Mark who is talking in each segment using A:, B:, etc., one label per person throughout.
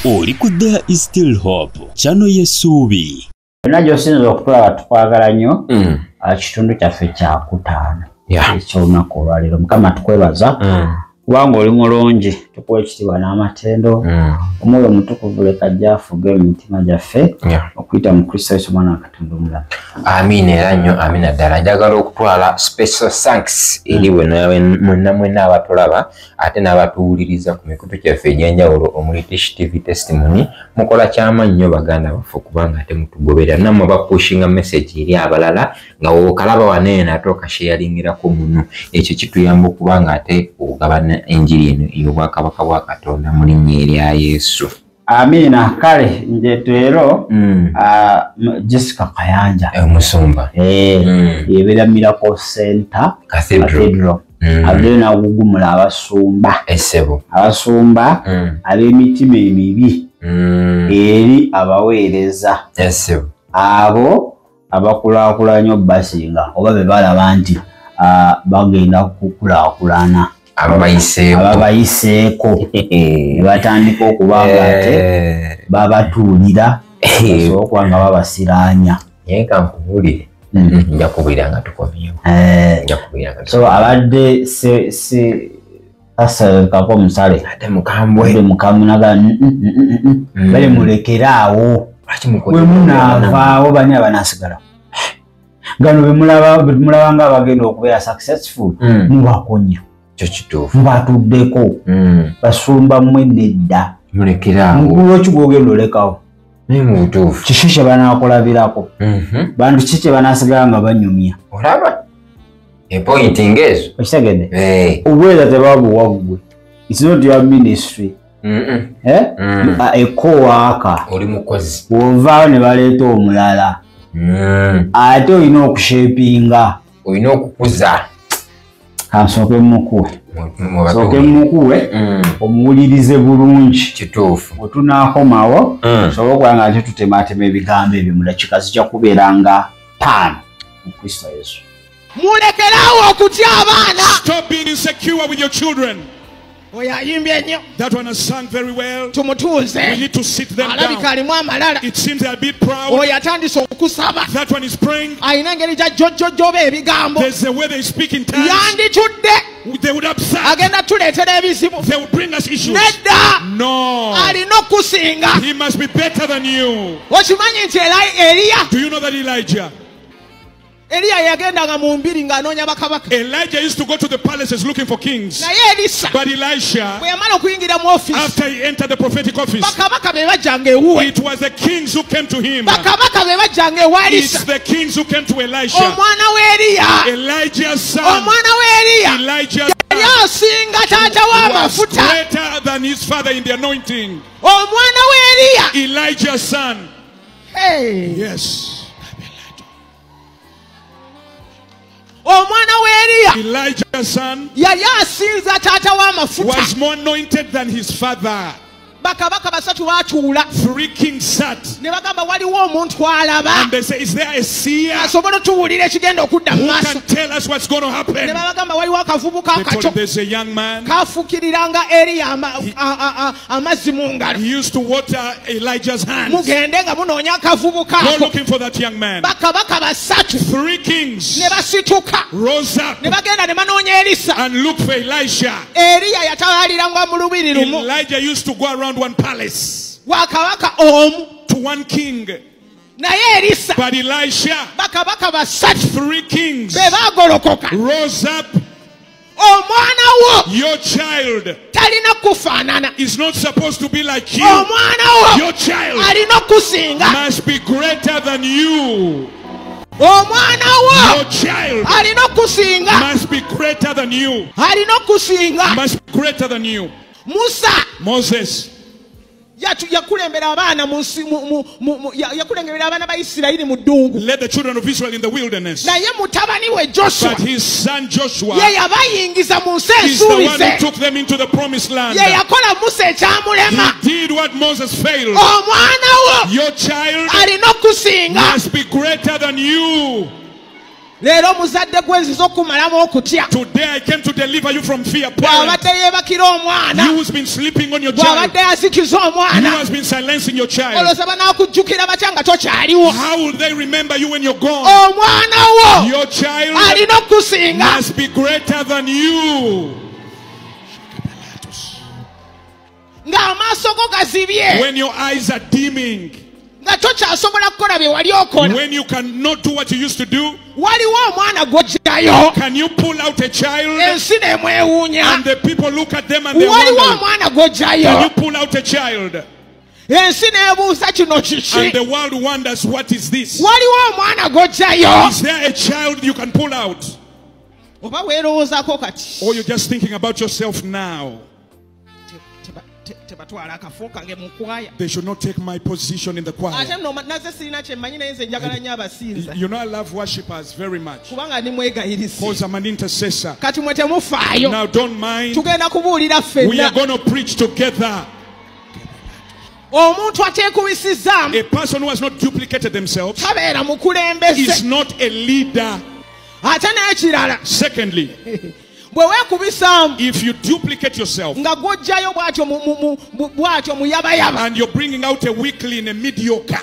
A: Oli ku There is Still Hope, channel y'essuubi.
B: Yonna gy'osinza okutulaba tukwagala nnyo. Kitundu kyaffe kyakutaano eky'olunaku olwaleero. Mukama tukwebaza kubanga oli mulungi, tukuwa ekitiibwa n'amatendo. Omwoyo omutukuvu leka ajje afuge mu mitima gyaffe okuyita mu Kristo Yesu omwana wa Katonda omulamu.
C: Amiina era nnyo, amiina ddala. Njagala okutwala special thanks eri mwenna mwenna abatulaba ate n'abatuwuliriza ku mikutu gyaffe egy'enjawulo omuli Tish TV Testimony. Mukola kyamaanyi nnyo baganda baffe kubanga ate mutugoberera, nammwe bapushinga message eri abalala nga w'okalaba wano eno ate okasharingirako muno. Ekyo kituyamba okuba nga ate ogabana enjiri eno ey'obwakabaka bwa Katonda mu linnya erya Yesu.
B: Amiina. Kale nje leero Jessica Kayanja
C: omusumba
B: yebeera Miracle Center
C: Cathedral
B: avuddeyo n'agugumula abasumba
C: essebo
B: abasumba ab'emitima emibi eri abaweereza
C: essebo
B: abo abakulaakulanya obbasinga oba be balaba nti bagenda kukulaakulana ababayiseeko ne batandika okuba nga ate babatuulira basobole okuba nga babasiraanya.
C: Naye ka nkubuulire, nja kubuulira nga tukomyewo.
B: So abadde asalekako omusale
C: ate mukambwe
B: mukambwe naga bale mulekere awo, bwe munaavaawo bani abanaasigala gano bemulaba nga abagenda okubeera successful mubakonya.
C: Kituufu.
B: Mubatuddeko basumba mmwe nedda
C: mulekere awo.
B: Mukulu ki gw'ogenda olekawo?
C: Naye mu butuufu
B: kiki kye banaakulabirako? Bantu ki kye banaasigala nga banyumya?
C: Olaba epointi ng'ezo
B: okitegedde? Obuweereza tebabuwa ggwe, it's not your ministry. A co-worker.
C: Oli mukozi.
B: Bw'ovaawo ne baleeta omulala ate olina okushapinga,
C: olina okukuza.
B: Kansooke mukuwe, sooke mukuwe omuwulirize bulungi.
C: Kituufu.
B: Bwe tunaakomawo osobola okuba nga ate tutemaatema ebigambo ebyo mu dakiika zijja kubeera nga 5 mu Kristo Yesu.
D: Mulekeraawo okutya abaana.
E: Stop being insecure with your children.
D: Oyo ayimbye nnyo.
E: That one has sung very well.
D: Tumutuuze.
E: We need to sit them
D: Alabika
E: down.
D: alimu amalala.
E: It seems they're a bit proud.
D: Oyo atandise okusaba.
E: That one is praying.
D: Alina engeri gy'ajjojjojoba ebigambo.
E: There's a way they speak in tongues.
D: Yanditudde.
E: They would upset.
D: Agenda tuleetera ebizibu.
E: They would bring us issues.
D: Nedda.
E: No.
D: Alina okusinga.
E: He must be better than you.
D: Okimanyi nti Eriya.
E: Do you know that Elijah?
D: Eliya yagendanga mu mbiri ng'anoonya bakabaka.
E: Elijah used to go to the palaces looking for kings.
D: Naye Elisa,
E: But Elisha,
D: bwe yamala okuyingira mu office,
E: after he entered the prophetic office,
D: bakabaka be bajjanga ewuwe.
E: it was the kings who came to him.
D: Bakabaka be bajjanga ewa
E: It's
D: Elisa.
E: the kings who came to Elisha.
D: Omwana w'Eriya.
E: Elijah's son.
D: Omwana w'Eriya.
E: Elijah's
D: Yali asinga taata
E: was
D: w'amafuta.
E: greater than his father in the anointing.
D: Omwana w'Eriya.
E: Elijah's son.
D: Hey.
E: Yes.
D: Omwana w'Eriya.
E: Elijah's son
D: yali asinza taata w'amafuta.
E: was more anointed than his father.
D: Bakabaka basatu baatuula.
E: 3 kings sat.
D: Ne bagamba waliwo omuntu alaba.
E: And they say, is there a seer
D: Asobola otuwulira ekigenda okudda mu
E: who
D: maaso?
E: can tell us what's going to happen?
D: Ne babagamba waliwo akavubuka
E: They told
D: akato
E: him, there's a young man.
D: kafukiriranga Eriya amazzi mu ngalo.
E: He used to water Elijah's hands.
D: Mugende nga munoonya akavubuka
E: Go
D: ako.
E: looking for that young man.
D: Bakabaka basatu
E: 3 kings
D: ne basituka.
E: rose up
D: Ne bagenda ne banoonya Elisa.
E: and looked for Elisha.
D: Eriya yatawaliranga mu lubiri lumu.
E: Elijah used to go around one palace
D: Wakabaka omu.
E: to one king.
D: Naye Elisa,
E: But Elisha,
D: bakabaka basatu
E: 3 kings
D: be baagolokoka.
E: rose up.
D: Omwana wo
E: Your child
D: talina kufaanana.
E: is not supposed to be like you.
D: Omwana wo
E: Your child
D: alina okusinga.
E: must be greater than you.
D: Omwana wo
E: Your child
D: alina okusinga.
E: must be greater than you.
D: Alina okusinga.
E: Must be greater than you.
D: Musa
E: Moses
D: yakulembera abaana mu nsi, yakulembera abaana ba Isirayiri mu ddungu.
E: led the children of Israel in the wilderness.
D: Naye mutabani we Joshua,
E: But his son Joshua
D: ye yabayingiza mu nsi
E: is the one who
D: ensuubize.
E: took them into the promised land.
D: Ye yakola Musa ekyamulema.
E: He did what Moses failed.
D: Omwana wo
E: Your child
D: alina okusinga.
E: must be greater than you.
D: Leero muzadde gwenziza okumalamu okutya.
E: Today I came to deliver you from fear, parent.
D: Bw'abadde yeebakira omwana.
E: You who's been sleeping on your child.
D: Bw'abadde azikiza omwana.
E: You has been silencing your child.
D: Olowooza banaakujjukira batya nga tokyaliwo?
E: How will they remember you when you're gone?
D: Omwana wo
E: Your child
D: alina okusinga.
E: must be greater than you.
D: Ng'amaaso go gazibye.
E: When your eyes are dimming.
D: Nga tokyasobola kukola bye wali okola.
E: When you cannot do what you used to do.
D: Waliwo omwana gw'oggyayo.
E: Can you pull out a child?
D: Ensi n'emwewuunya.
E: And the people look at them and they
D: Waliwo
E: wonder.
D: omwana gw'oggyayo.
E: Can you pull out a child?
D: Ensi n'ebuuza kino kiki.
E: And the world wonders, what is this?
D: Waliwo omwana gw'oggyayo.
E: Is there a child you can pull out?
D: Oba weerowoozaako kati.
E: Or you're just thinking about yourself now.
D: Tebatwala akafo kange mu kwaya.
E: They should not take my position in the choir.
D: Ate nno naze sirina kye mmanyi naye nze njagala nnyo abasinza.
E: You know I love worshippers very much.
D: Kubanga ndi mwegayirizi.
E: Because I'm an intercessor.
D: Kati mwe temufaayo.
E: Now don't mind.
D: Tugenda kubuulira ffenna.
E: We are going to preach together.
D: Omuntu ateekubisizaamu.
E: A person who has not duplicated themselves
D: tabeera mukulembeze.
E: is not a leader.
D: Ate n'ekirala.
E: Secondly,
D: bwe weekubisaamu,
E: if you duplicate yourself,
D: nga gw'oggyayo bw'atyo bw'atyo muyabayaba,
E: and you're bringing out a weakling, a mediocre,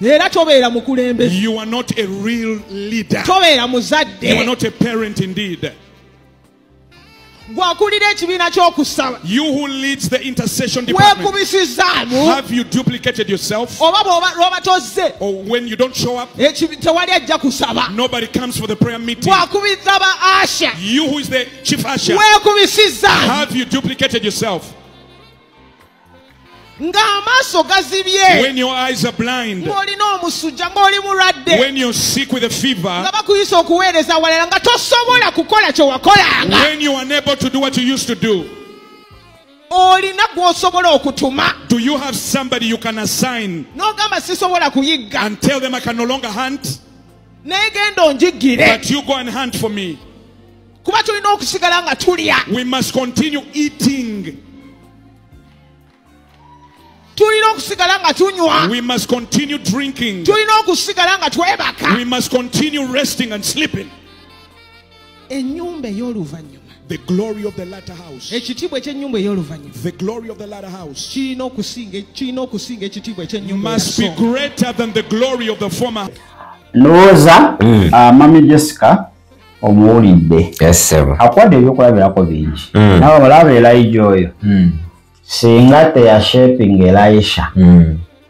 D: era tobeera mukulembeze.
E: You are not a real leader.
D: Tobeera muzadde.
E: You are not a parent indeed.
D: Gw'akulira ekibiina ky'okusaba.
E: You who leads the intercession department,
D: weekubisizaamu,
E: have you duplicated yourself?
D: Oba bw'oba tozze,
E: or when you don't show up,
D: tewali ajja kusaba.
E: Nobody comes for the prayer meeting.
D: Gw'akubiza ba usher.
E: You who is the chief usher,
D: weekubisizaamu,
E: have you duplicated yourself?
D: Ng'amaaso gazibye.
E: When your eyes are blind,
D: ng'olina omusujja, ng'oli mulwadde,
E: when you're sick with a fever,
D: nga bakuyisa okuweereza awalala, nga tosobola kukola kye wakolanga,
E: when you are unable to do what you used to do,
D: olina gw'osobola okutuma.
E: Do you have somebody you can assign?
D: N'ogamba sisobola kuyigga.
E: And tell them I can no longer hunt.
D: Naye genda onjiggire.
E: But you go and hunt for me.
D: Kuba tulina okusigala nga tulya.
E: We must continue eating.
D: Tulina okusigala nga tunywa.
E: We must continue drinking.
D: Tulina okusigala nga twebaka.
E: We must continue resting and sleeping.
D: Ennyumba ey'oluvannyuma.
E: The glory of the latter house.
D: Ekitiibwa eky'ennyumba ey'oluvannyuma.
E: The glory of the latter house.
D: Kirina okusinga ekitiibwa eky'ennyumba
E: must be greater than the glory of the former.
B: Ndowooza Mami Jessica omuwulidde.
C: Yes, sir.
B: Akwadde ebyokulabirako bingi. Nawe olaba Elijah oyo. Singa teyashaping Elisha,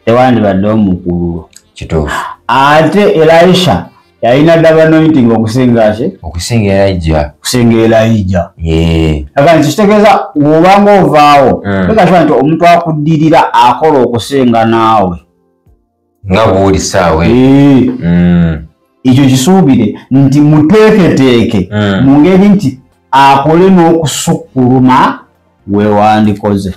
B: tewandibadde omukululo.
C: Kituufu.
B: Ate Elisha yalina double anointing okusinga ki?
C: Okusinga Elijah.
B: Okusinga Elijah.
C: Yeah.
B: Agamba kitegeeza bw'obanga ovaawo, leka nti omuntu akuddirira akola okusinga naawe.
C: Nga bw'oli ssaawa.
B: Ekyo kisuubire nti muteeketeeke mu ngeri nti akole n'okusukkuluma wewandikoze.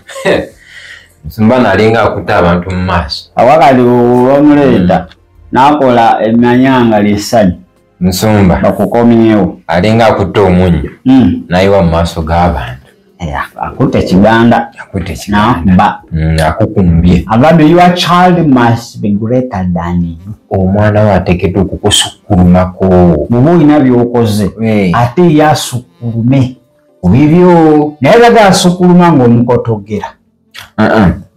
C: Nsumba nalinga akutte abantu mu maaso.
B: Awakali bamuleeta n'akola emanyanga ly'essanyu.
C: Nsumba
B: bakukomyewo.
C: Alinga akutte omunnyo n'ayiwa mu maaso g'abantu.
B: Akutte kiganda.
C: Akutte kiganda. Akukumbye.
B: Agambye your child must be greater than you.
C: Omwana we ateekeddwa okukusukkulumako.
B: Bw'oba olina by'okoze ate ye asukkulume
C: bibyo.
B: Naye baga asukuluma ng'omukotogera.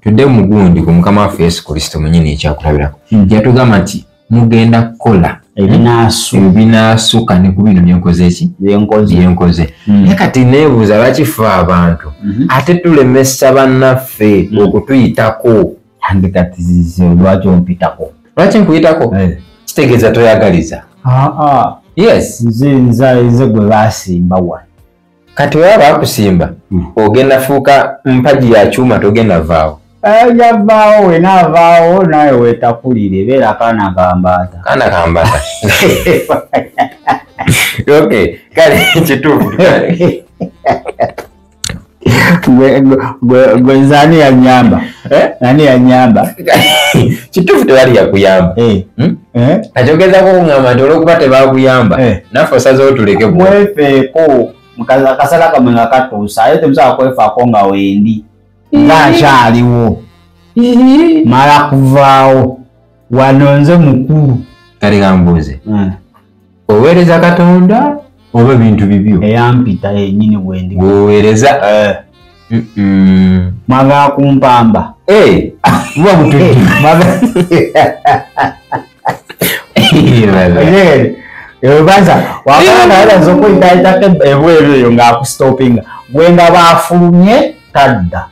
C: Tudde mugundi ku Mukama waffe Yesu Kristo mwennyini ekyakulabirako. Yatugamba nti mugenda kukola ebinaasuka ne ku bino byenkoze ki? Byenkoze. Naye kati neebuuza lwaki ffe abantu ate tulemesa bannaffe okutuyitako.
B: Ande kati lwaki ompitako?
C: Lwaki nkuyitako? Kitegeeza toyagaliza. Yes.
B: Nze gwe baasimba wano.
C: Kati oba bakusimba ogenda fuuka mpagi ya kyuma togenda vaawo.
B: Javaawo wena avaawo nawe weetakulire beera kaana kambaata.
C: Kaana kambaata. Okay, kale kituufu.
B: Gwe nze ani yanyamba? Ani yanyamba?
C: Kituufu tewali yakuyamba. Kati ogezaako okungamba nti olw'okuba tebakuyamba naffe osazeewo tuleke.
B: Mwefeeko. Akasala kamwe nga katuusa aye temusobola kwefaako nga wendi nga nkyaliwo mala kuvaawo wano nze mukulu.
C: Kale kambuuze, Oweereza Katonda oba bintu bibyo?
B: Eyampita yennyini bwendi.
C: Oweereza
B: mwagala kumpamba.
C: Muba mutujju.
B: Banza wabanga ayinza okuyitaayitako ebweru eyo ng'akustopinga gwe nga baafulumye tadda.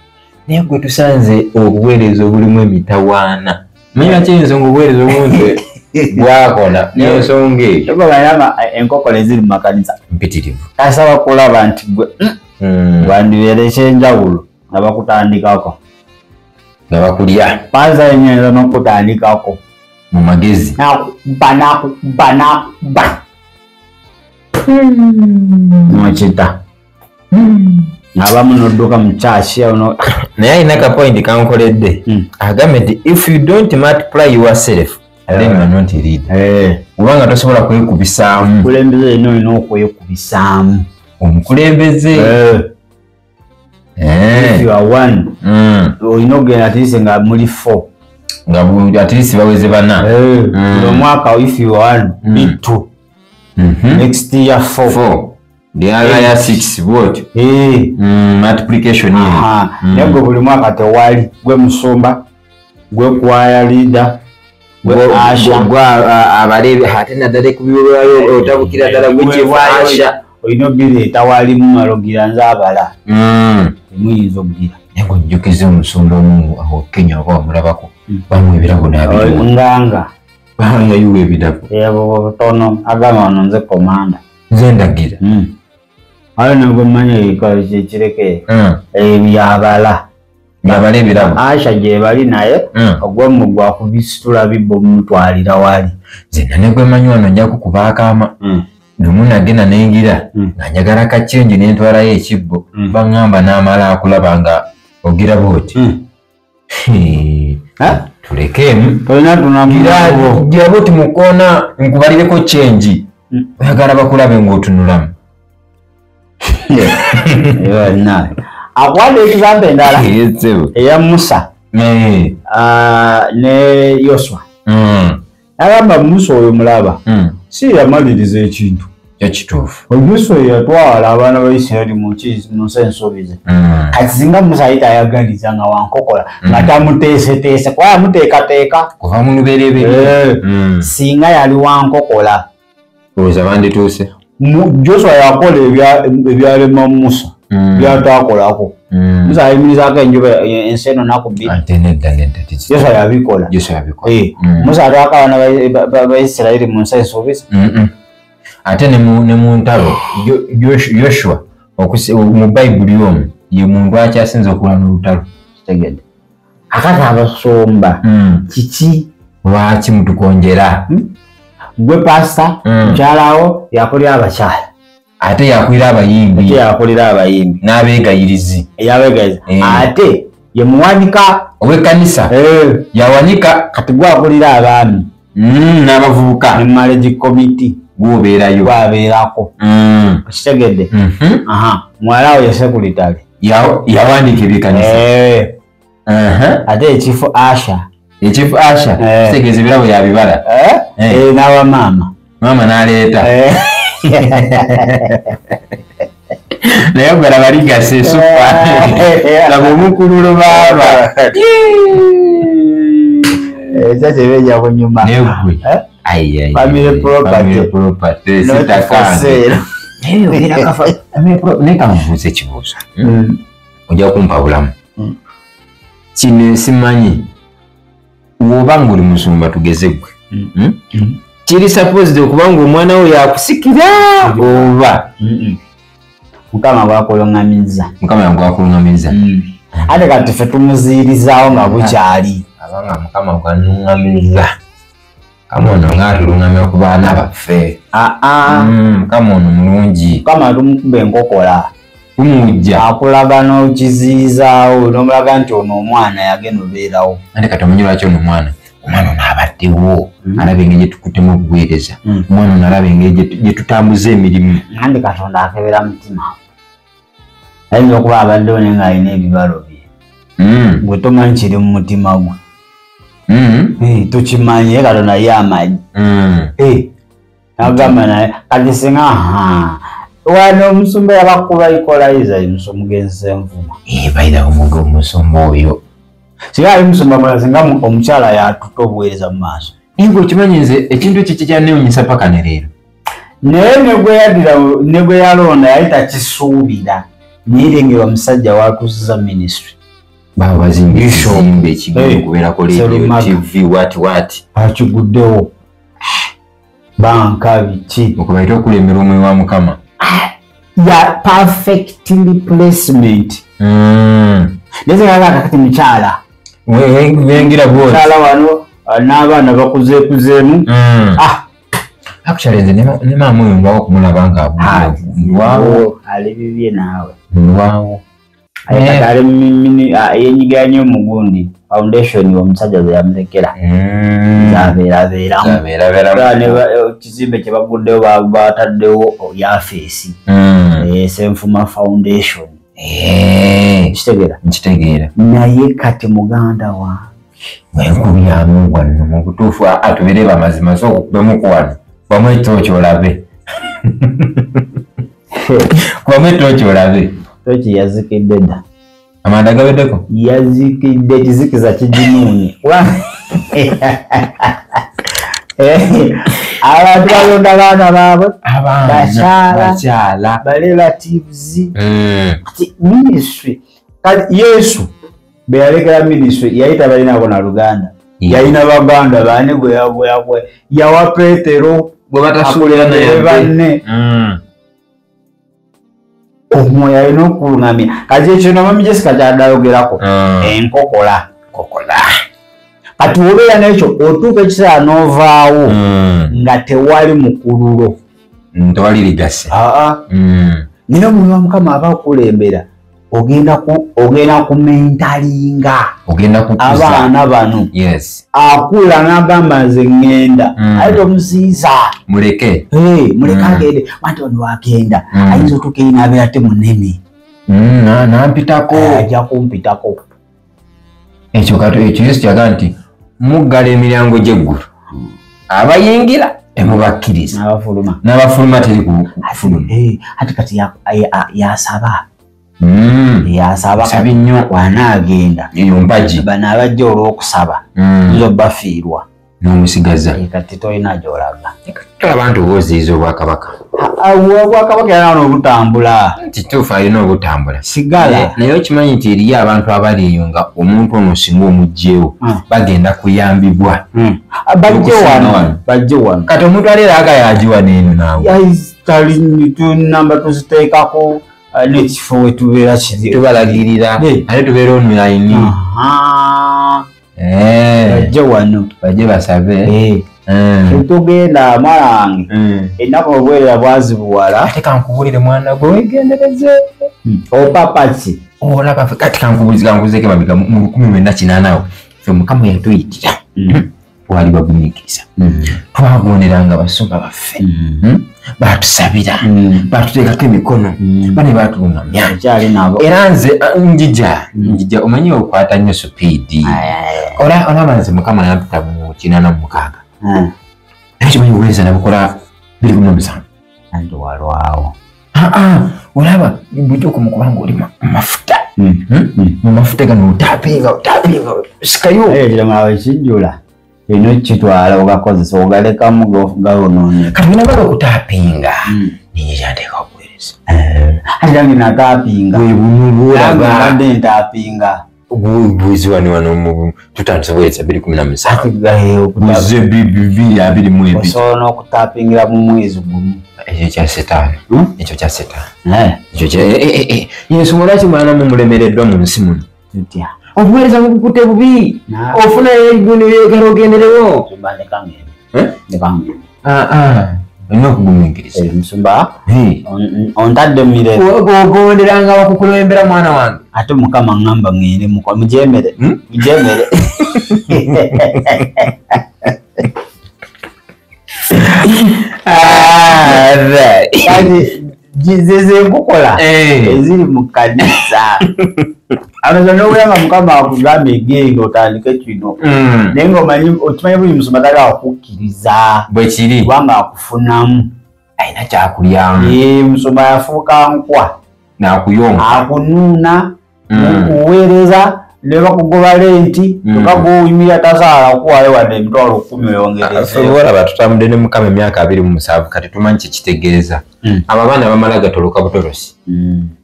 C: Naye gwe tusanze obuweereza obulimu emitawaana. Manyi lwaki ensonga obuweereza obuntu bwakona n'ensonga eyo.
B: Tobamanyi enkokola eziri mu makanisa
C: mpitirivu.
B: Kasaba kulaba nti gwe wandibeera ekyenjawulo nga bakutandikako.
C: Nga bakulya.
B: Panza yennyinza n'okutandikako.
C: Mu magezi.
B: Nakuba nakuba nakuba. Nokita. Abamu n'odduka mu kyaki ono.
C: Naye alina ka point kankoledde. Agambye nti if you don't multiply yourself, then you are not a leader. Kubanga tosobola kwekubisaamu.
B: Omukulembeze yenna olina okwekubisaamu.
C: Omukulembeze.
B: If you are one, olina okugenda at least nga muli 4.
C: Nga at least baweze bana.
B: Buli omwaka if you are one, be 2. Next year 4.
C: The other year 6 bwotyo. Multiplication eyo.
B: Naye gwe buli mwaka tewali gwe musumba, gwe choir leader,
C: gwe abaleebi ate naddala kubiweebwayo otabukira ddala gwe chief usher.
B: Olina obireeta wali mumalogira nze abala. Temuyinza okugira.
C: Naye ng'ojjukiza omusumba omu awo Kenya oba wamulabako bamuwa ebirabo n'abiriwa.
B: Nganga.
C: Yayiwa ebirabo.
B: Butono agamba wano nze komanda.
C: Nze ndagira.
B: Ayo nabwo mmanyi kireke ebyabala.
C: Yabala ebirabo.
B: Asha gye bali naye ogw'omu gwakubisitula bibbo mumutwalira wali.
C: Nze nane gwe mmanyi wano nja kukuba akaama. Lumu nagenda nengira nga njagala ka change ne ntwalayo ekibbo. Baŋŋamba n'amala akulaba nga ogira bw'oti. Tulekeemu.
B: Tolina tunamugira
C: gira bw'oti mu kkoona nkubalireko change. Oyagala bakulabe ng'otunulamu.
B: Akuwadde ekizampa endala eya Musa ne Yoswa. Agamba Musa oyo mulaba si yamaliriza ekintu.
C: Ekituufu.
B: Musa oyo yatwala abaana ba Isirayiri mu nsi ensuubize. Kati singa Musa yali tayagaliza nga wankokola nga tamuteeseteese kuba yamuteekateeka.
C: Kuva mu lubereberye.
B: Singa yali wankokola.
C: Olowooza bandituuse?
B: Joshua yakola ebyalema Musa byataakolako. Musa ayimirizaako enjuba ensi eno nnaku bbiri.
C: Ate nedda nedda.
B: Joshua yabikola.
C: Joshua yabikola.
B: Musa atwako abaana ba Isirayiri mu nsi ensuubize.
C: Ate ne mu ntalo Joshua mu Bayibuli omwo ye muntu akyasinze okulwana olutalo.
B: Kitegedde. Akati abasumba kiki?
C: Lwaki mutukonjera?
B: Gwe pasita mukyalawo yakulira abakyala.
C: Ate yakulira abayimbi.
B: Ate yakulira abayimbi.
C: N'abeegayirizi.
B: Yabeegayirizi. Ate ye muwanika.
C: Ow'ekkanisa. Yawanika.
B: Kati gwe akulira abaami.
C: N'abavubuka.
B: Ne marriage committee.
C: Gwobeerayo.
B: Gwabeerako. Okitegedde. Muwala we ye sekuritale.
C: Yawandiika ebyekanisa.
B: Ate ekifo Asha.
C: Ekifu Asha kitegeeza ebirabo yabibala.
B: N'awa maama.
C: Maama n'aleeta. Naye gwe laba ligasa essupa. Laba omukululo baaba.
B: Ekyo kyebeeja kunyuma.
C: Naye gwe.
B: Family property.
C: Not for sale. Naye kankubuuze ekibuuzo. Ojja kumpa bulamu. Kino simanyi. Bw'oba ng'oli musumba tugeze gwe. Kiri supposed okuba ng'omwana wo yakusikira oba?
B: Mukama bw'akuluŋŋamizza.
C: Mukama bw'akuluŋŋamizza.
B: Ate kati ffe tumuziyirizaawo nga bukyali.
C: Abanga Mukama bw'anuŋŋamizza. Mukama ono ng'atuluŋŋamya ku baana baffe. Mukama ono mulungi.
B: Mukama tumukuba enkokola.
C: Tumujja.
B: Akulaga n'okiziyizaawo n'omulaga nti ono omwana yagenda obeerawo.
C: Ate kati omanyi lwaki ono omwana? Omwana ono abaddewo alaba engeri gye tukuttemu okuweereza. Omwana ono alaba engeri gye tutambuza emirimu.
B: Andi Katonda akebera mutima. Ayinza okuba abaddewo naye ng'alina ebibalo bye. Gwe tomanyi kiri mu mutima gwe. Tokimanyi naye Katonda ye amanyi. Nagamba naye kati singa wano omusumba yabakuba equalizer omugenzi Senvuma.
C: Baida omusumba oyo.
B: Singa ali musumba mulala singa omukyala yatuta obuweereza mu maaso.
C: Naye okimanyi nze ekintu ekyo kikyanneewuunyisa paka ne leero.
B: Naye ne gwe yaddira ne gwe yalonda yali takisuubira. Naye omusajja watuusiza ministry.
C: Baba bazimbye ekizimbe ekigenda okubeerako radio, TV, what what.
B: Akiguddewo. Banka biki.
C: Okubaita okulemera omwoyo wa Mukama.
B: Ya perfect replacement. Naye nga kati mukyala.
C: Wengira bw'oti.
B: Mukyala wano n'abaana bakuzeekuzeemu.
C: Actually nze ne maama oyo ndwawo okumulaba nga ndwawo.
B: Ali bibye naawe.
C: Ndwawo.
B: Kati yenyigira nnyo mugundi foundation omusajja ze yamulekera. Zabeerabeeramu. Ekizimbe kye baguddewo bataddewo yafeesi. Senfuma Foundation. Nkitegeera.
C: Nkitegeera.
B: Naye kati muganda wange.
C: Wenkubyamu wano mu butuufu atubeere bamazima so okubemu wano. Bamu ettooki olabe. Bamu ettooki olabe.
B: Toki yazikidde dda.
C: Amanda gaweddeko?
B: Yazikidde ekizikiza kiginuunye. Abantu balonda baana baabwe, bakyala, ba relatives. Kati ministry, kati Yesu bwe yalekera ministry yali tabalinako na luganda. Yalina baganda bane gwe yawa Petero
C: gwe batasuulira naye
B: banne. Omwoyo alina okulungamya. Kati ekyo no Mami Jessica ky'addayogerako enkokola.
C: Kokola.
B: Kati obeera n'ekyo otuuka ekiseera n'ovaawo nga tewali mukululo.
C: Tewali ligase.
B: Naye omwoyo wa Mukama aba akulembera ogenda kumentalinga.
C: Ogenda kukuza
B: abaana bano.
C: Yes.
B: Akula n'agamba nze ŋŋenda. Aye tomuziiza.
C: Muleke.
B: Muleke agende. Anti ono agenda. Ayinza otuuka eri n'abeera te munene.
C: Nampitako.
B: Ajja kumpitako.
C: Ekyo kati ekyo Yesu kyagamba nti muggala emiryango gy'eggulu. Abayingira temubakkiriza.
B: N'abafuluma.
C: N'abafuluma teri kufuluma.
B: Ate kati yasaba. Yasaba
C: sabi nnyo
B: wanaagenda.
C: Eyo mpagi.
B: Bano abajja olw'okusaba. Nzo bafiirwa.
C: N'omusigaza.
B: Kati tolina gy'olaga.
C: Tolaba nti oba oziyiza obwakabaka.
B: Obwakabaka era n'obutambula.
C: Kituufu alina obutambula.
B: Sigala.
C: Naye okimanyi nti eriyo abantu abali eyo nga omuntu ono singa omuggyewo bagenda kuyambibwa.
B: Bajje wano. Bajje wano.
C: Kati omuntu aleera aga yagiwa n'eno naawe.
B: Tali namba tuziteekako. N'ekifo we tubeera kiri.
C: Tubalagirira. Ate tubeera online.
B: Bajje wano.
C: Bajje basabe.
B: Tugenda mwana wange. Ennaku obwerera bwazibuwala.
C: Ate kankubuulire mwana gwe weegendereze.
B: Opapaki.
C: Olaba kati kankubuuzeeko emabega mu 1980 ffe Mukama yatuyitira. Twali bagumiikiriza. Twagonderanga abasumba baffe. Batusabira. Batuteekako emikono. Bane baatulungamya. Era nze njija omanyi okwata nnyo supiidi. Olaba nze Mukama yampita mu 86. Naye kimanyi obuweereza nabukola 2017.
B: Anti walwawo.
C: Olaba bujuuko mu kubanga oli mu mafuta. Mu mafuta gano otapinga sikayo.
B: Ekiromaawe kijjula. Olina okukitwala ogakozesa ogalekamu gayonooneka.
C: Kati bwe okutapinga ninjija nteeka obuweereza.
B: Ate nange natapinga.
C: Bwe buno bw'olaba.
B: Mbadde ntapinga.
C: Buzi wano wano tutandise obuweereza 2017. Buze 2022.
B: Osobola n'okutapingira mu mwezi gumu.
C: Ekyo kya setaani. Ekyo kya setaani. Ekyo kya ensonga lwaki mwana mu mulemereddwa mu nsi muno?
B: Tutya.
C: Obuweereza bukukute bubi. Ofuna ebintu by'oyagala ogenderewo. Olina okugumiikiriza.
B: Musumba ontadde mu mirembe.
C: Ogonderanga abakukulembera mwana wange.
B: Ate Mukama ŋŋamba ŋŋende mujeemere. Mujeemere. Kati ze nkukola eziri mu kkanisa. Abaza n'obuyamba Mukama akugamba egenge otandike kino. Naye ng'omanyi okimanyi buli musumba tagala kukkiriza.
C: Bwe kiri.
B: Kubanga akufunamu.
C: Alina kyakulyamu.
B: Musumba yafuuka nkwa.
C: N'akuyonka.
B: Akunuuna. Okuweereza ne bakugoba lenti kyokka gw'oyimirira tasaala kuwaayo wadde 10,000 oyongereze.
C: Olaba tutambudde ne Mukama emyaka 27 kati tumanyi kye kitegeeza. Abo abaana bamala gatoloka butolosi.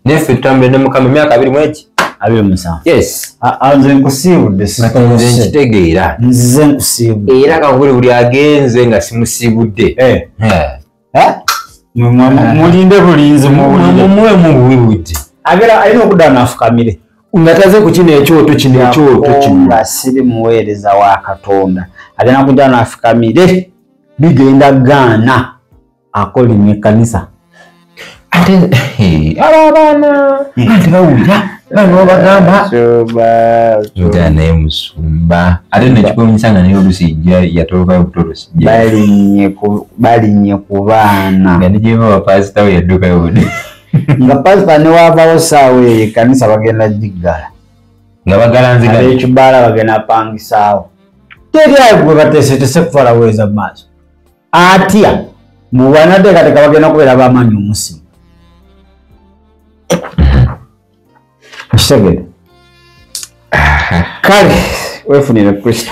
C: Naye ffe tutambudde ne Mukama emyaka 27.
B: 27.
C: Yes.
B: Nze nkusiibudde.
C: Nze nkitegeera.
B: Nzize nkusiibudde.
C: Era kankubule buli agenze nga simusiibudde.
B: Mulinde bulinzi muwulire.
C: Mumuwe mubuwibudde.
B: Agera alina okudda n'afukamire.
C: Nga taze ku kino ekyoto kino ekyoto kino.
B: Nga siri muweereza wa Katonda. Agenda kudda n'afukamire bigenda gaana akolimye ekkanisa.
C: Ate abo abaana ate bawulira bano babagamba. Nja naye musumba. Ate nekikwewuunyisa nga naye oluusi yatolokayo butolosi.
B: Balinnye ku baana.
C: Nga ne gye baba paasita we yaddukayo budde.
B: Nga pasita ne waavaawo ssaawa eyo ekkanisa bagenda giggala.
C: Nga bagala nzigala.
B: Ab'ekibaala bagenda pangisaawo. Teri ayo gwe bateeseteese kutwala weeza mu maaso. Atya mu banateekateeka bagenda kubeera b'amaanyi omusinga. Kitegedde. Kale weefunire Kristo.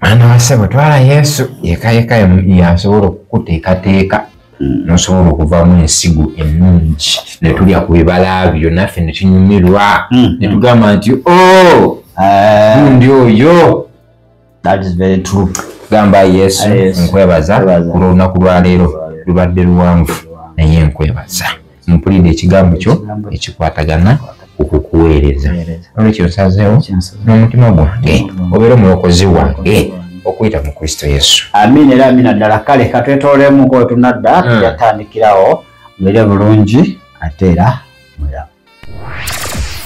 C: Mwana wa ssebo twala Yesu yekka yekka yasobola okukuteekateeka. N'osobola okuvaamu ensigo ennungi ne tulya ku bibala byo naffe ne tunyumirwa ne tugamba nti o gundi oyo.
B: That is very true.
C: Gamba Yesu nkwebaza ku lunaku lwaleero lubadde luwanvu naye nkwebaza mpulidde ekigambo kyo ekikwatagana ku kukuweereza. Olwekyo nsazeewo n'omutima gwange obeere omulokozi wange okuyita mu Kristo Yesu.
B: Amiina era amiina ddala. Kale katwetoolemuko we tunadda tujatandikirawo mubeere bulungi ate era mulamu.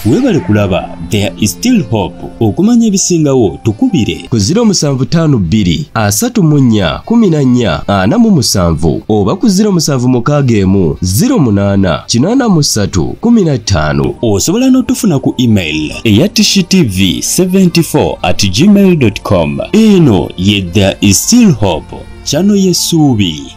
A: Weebale kulaba There is Still Hope. Okumanya ebisingawo tukubire
F: ku 0752 34 14 47 oba ku 0761 08 83 15.
A: Osobola n'otufuna ku email eya tishtv74@gmail.com. Eno ye There is Still Hope, channel y'essuubi.